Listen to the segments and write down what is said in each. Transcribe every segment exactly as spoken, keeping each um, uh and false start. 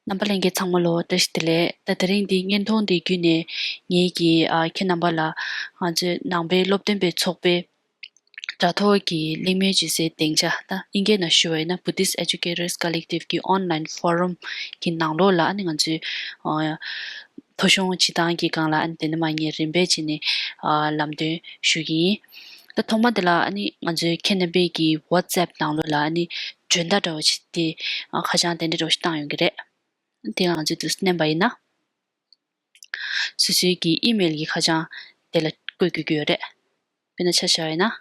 རྣམ་པ་ལྷན་རྒྱས་ཚང་མ་ལོ་བཀྲ་ཤིས་བདེ་ལེགས། ད་དེ་རིང་འདི་བརྙན་ཐུང་འདི་བརྒྱུད་ནས་ངེད་ཀྱིས་ཨ་ཁྱེད་རྣམ་པ་ལ་ང་ཚོའི་ནང་པའི་སློབ་སྟོན་པའི་ཚོགས་པའི་དྲ་ཐོག་གི་གླེང་མོལ་བྱེད་སའི་སྡིངས་ཆ། ད་ཨིན་སྐད་ནང་ཞུ་བ་ཡིན་ན་Buddhist Educators Collective གི་online forum གི་ནང་ལོགས་ལ་ཨ་ནི་ང་ཚོའི་ཨ་ཐོ་གཞུང་བྱེད་སྟངས་ཀྱི་སྒང་ལ་ཨ་ནི་དེ་ནས་མར་ངས་རིམ་པས་བྱས་ནས་ཨ་ལམ་སྟོན་ཞུ་གི་ཡིན། ད་ཐོག་མ་དེ་ལ་ཨ་ནི་ང་ཚོའི་ཁྱེད་རྣམ་པས་ཀྱི་WhatsApp ནང་ལོགས་ལ་ཨ་ནི་མགྲོན་བརྡ་འདྲ་བོ་ཞིག་དེ་ཨ་ཁ་བྱང་དེ་འདྲ་འདྲ་བོ་ཞིག་བཏང་ཡོང་གི་རེད། དེ་ང་ཚོས་དུ་མནན་པ་ཡིན་ན། སོ་སོའི་གི་ཨི་མེལ་གྱི་ཁ་བྱང་དེ་ལ་བཀོད་དགོས་ཀྱི་ཡོད་རེད། དཔེར་ན་ཆ་བཞག་ཡིན་ན།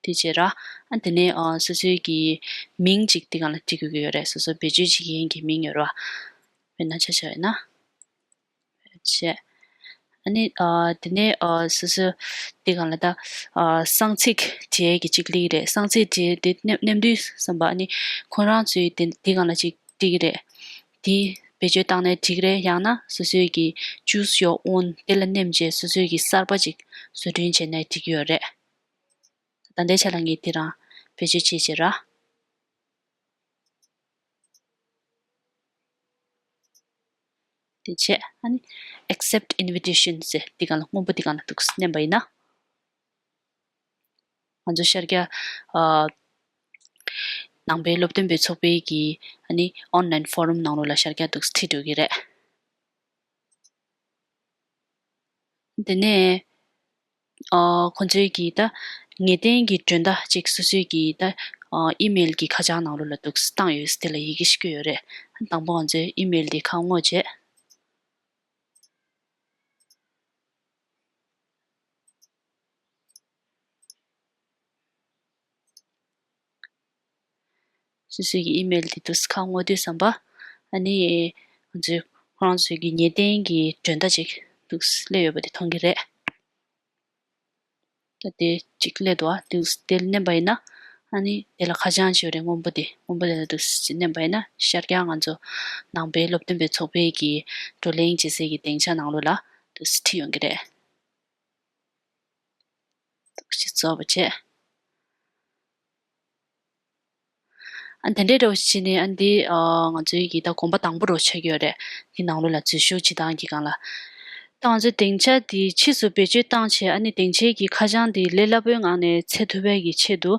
དེ་བྱས་ར། ཨ་དེ་ནས་ཨ་སོ་སོའི་གི་མིང་ཅིག་དེ་སྒང་ལ་བྲིས་དགོས་ཀྱི་ཡོད་རེད། སོ་སོ་བེད་སྤྱོད་བྱེད་མཁན་གྱི་མིང་ཡོད་ར། དཔེར་ན་ཆ་བཞག་ཡིན་ན། བྱས། ཨ་ནི་ཨ་དེ་ནས་ཨ་སོ་སོ་དེ་སྒང་ལ་ད་ཨ་གསང་ཚིག་བྲིས་ཀྱི་གཅིག་སླེབས་རེད། གསང་ཚིག་བྲིས་དེ་མནན་མནན་དུས་ཙམ་པ་ཨ་ནི་ཁོང་རང་ཚོའི་དེ་དེ་སྒང་ལ་ཅིག་བྲིས་ཀྱི་རེད། དེ་བེད་སྤྱོད་བཏང་ནས་འགྲིག་རེད། ཡང་ན་སོ་སོའི་གི་Choose Your Own དེ་ལ་མནན་བྱས་སོ་སོའི་གི་གསར་པ་ཅིག་བཟོ་སྐྲུན་བྱས་ནས་འགྲིག་གི་ཡོད་རེད། ད་ལྟའི་ཆ་ལ་ངས་དེ་རང་བེད་སྤྱོད་བྱེད་བྱེད་ར། དེ་བྱས་ཨ་ནི་Accept Invitation ཟེར་དེ་སྒང་ལ་སྔོན་པོ་དེ་སྒང་ལ་འདུག་མནན་པ་ཡིན་ན། ང་ཚོ་ཤར་རྒྱག་ཨ་ནང་པའི་སློབ་སྟོན་པའི་ཚོགས་པའི་གི་ཨ་ནི་online forum ནང་ལོགས་ལ་ཤར་རྒྱག་འདུག་ཁྲིད་འགྲོ་གི་རེད། དེ་ནས་ཨ་ཁོང་ཚོའི་གི་ད་ངེས་གཏན་གྱི་མགྲོན་བརྡ་ཅིག་སོ་སོའི་གི་ད་ཨ་ཨི་མེལ་གྱི་ཁ་བྱང་ནང་ལོགས་ལ་འདུག་བཏང་ཡོད། དེ་ལ་ཡི་གེ་ཞིག་བཀོད་ཡོད་རེད། དང་པོ་ང་ཚོའི་ཨི་མེལ་དེ་ཁ་སྔོག་བྱས། སོ་སོའི་གི་ཨི་མེལ་དེ་འདུག་ཁ་སྔོག་དུས་ཙམ་པ། ཨ་ནི་ང་ཚོའི་ཁོ་རང་ཚོའི་གི་ངེས་གཏན་གྱི་མགྲོན་བརྡ་ཅིག་འདུག་སླེབས་ཡོད་པ་དེ་མཐོང་གི་རེད། ད་དེ་གཅིག་སླེབས་འདུག་ཨ། དེ་དེ་མནན་པ་ཡིན་ན། ཨ་ནི་དེ་ལ་ཁ་བྱང་ཅིག་ཡོད་རེད། སྔོན་པོ་དེ་སྔོན་པོ་དེ་ལ་འདུག་སེ་མནན་པ་ཡིན་ན་ཤར་རྒྱག་ང་ཚོ་ནང་པའི་སློབ་སྟོན་པའི་ཚོགས་པའི་གི་བགྲོ་གླེང་བྱེད་སའི་གི་སྡིངས་ཆ་ནང་ལོགས་ལ་འདུག་སེ་ཁྲིད་ཡོང་གི་རེད། འདུག་སེ་རྫོགས་པ་བྱས། ཨ་དེ་འདྲའི་འདྲ་བོ་ཞིག་བྱས་ནས་ཨ་འདི་ཨ་ང་ཚོའི་གི་ད་གོམ་པ་དང་པོ་རུ་ཆགས་ཀྱི་ཡོད་རེད། འདི་ནང་ལོགས་ལ་འཛུལ་ཞུགས་བྱེད་སྟངས་ཀྱི་སྒང་ལ། ད་ང་ཚོའི་སྡིངས་ཆ་འདི་ཕྱིས་སུ་བེད་སྤྱོད་བཏང་བྱས་ཨ་ནི་སྡིངས་ཆའི་གི་ཁ་བྱང་འདི་ལས་སླ་པོའི་ངང་ནས་འཚོལ་ཐུབ་པའི་གི་ཆེད་དུ།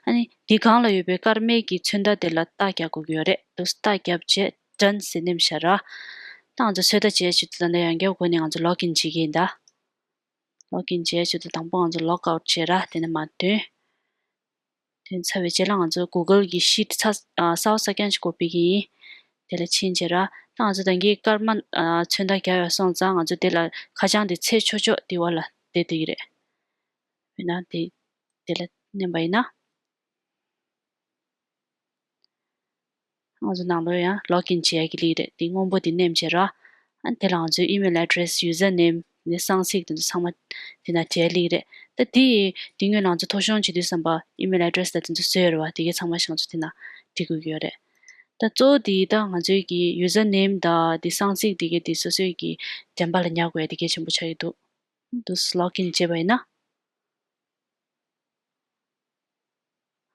ཨ་ནི་འདི་སྒང་ལ་ཡོད་པའི་སྐར་མའི་གི་ཚོན་མདོག་དེ་ལ་རྟགས་རྒྱག་དགོས་ཀྱི་ཡོད་རེད། འདུག་སེ་རྟགས་རྒྱབ་བྱས་Done ཟེར་མནན་བཞག་ར། ད་ང་ཚོ་ཚོད་ལྟ་བྱས་ཆེད་དུ་ད་ལྟ་ཡང་བསྐྱར་སྒོ་ནས་ང་ཚོ་Login བྱེད་ཀྱི་ཡིན་ད། Login བྱས་ཆེད་དུ་དང་པོ་ང་ཚོ་Logout བྱས་ར། དེ་ནས་མར་ཐོན། ཐོན་ཚར་བའི་རྗེས་ལ་ང་ཚོ་Google གི་Sheet གསར་གསར་པ་གསར་རྐྱང་ཞིག་ཀོ་པི་གི་ཡིན། དེ་ལ་ཕྱིན་བྱས་ར། ད་ང་ཚོ་ད་གིན་སྐར་མ་ཚོན་མདོག་རྒྱག་ཡོད་སོང་ཙང་ང་ཚོ་དེ་ལ་ཁ་བྱང་དེ་འཚོལ་ཆོག་ཆོག་དེ་བར་ལ་བསྡད་བསྡད་ཀྱི་རེད། དཔེར་ན་དེ་དེ་ལ་མནན་པ་ཡིན་ན། ང་ཚོ་ནང་ལོགས་ཡང་Login བྱེད་ཡག་གི་སླེབས་རེད། དེ་སྔོན་པོ་དེ་མནན་བྱས་ར། ཨ་དེ་ལ་ང་ཚོའི་Email Address, Username ནས་གསང་ཚིག་དེ་ཚོ་ཚང་མ་དེ་ན་བྲིས་ཡག་སླེབས་རེད། ད་དེ་དེ་སྔོན་ང་ཚོ་ཐོ་གཞུང་བྱེད་དུས་ཙམ་པ་Email Address ད་དེ་ཚོ་བཟོས་ཡོད་རེད་བ། དེ་གའི་ཚང་མ་ཞིག་ང་ཚོ་དེ་ན་བྲི་དགོས་ཀྱི་ཡོད་རེད། ད་གཙོ་བོ་དེ་ད་ང་ཚོའི་གི་Username དང་དེ་གསང་ཚིག་དེ་གའི་དེ་སོ་སོའི་གི་དྲན་པ་ལ་ཉར་དགོས་ཡག་དེ་གའི་ཆེན་པོ་ཆགས་ཀྱི་འདུག་འདུག་Login བྱས་པ་ཡིན་ན།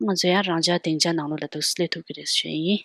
ང་ཚོ་ཡང་རང་འཇགས་སྡིངས་ཆ་ནང་ལོགས་ལ་འདུག་སླེབས་ཐུབ་ཀྱི་རེད་ཞུ་ཡིན།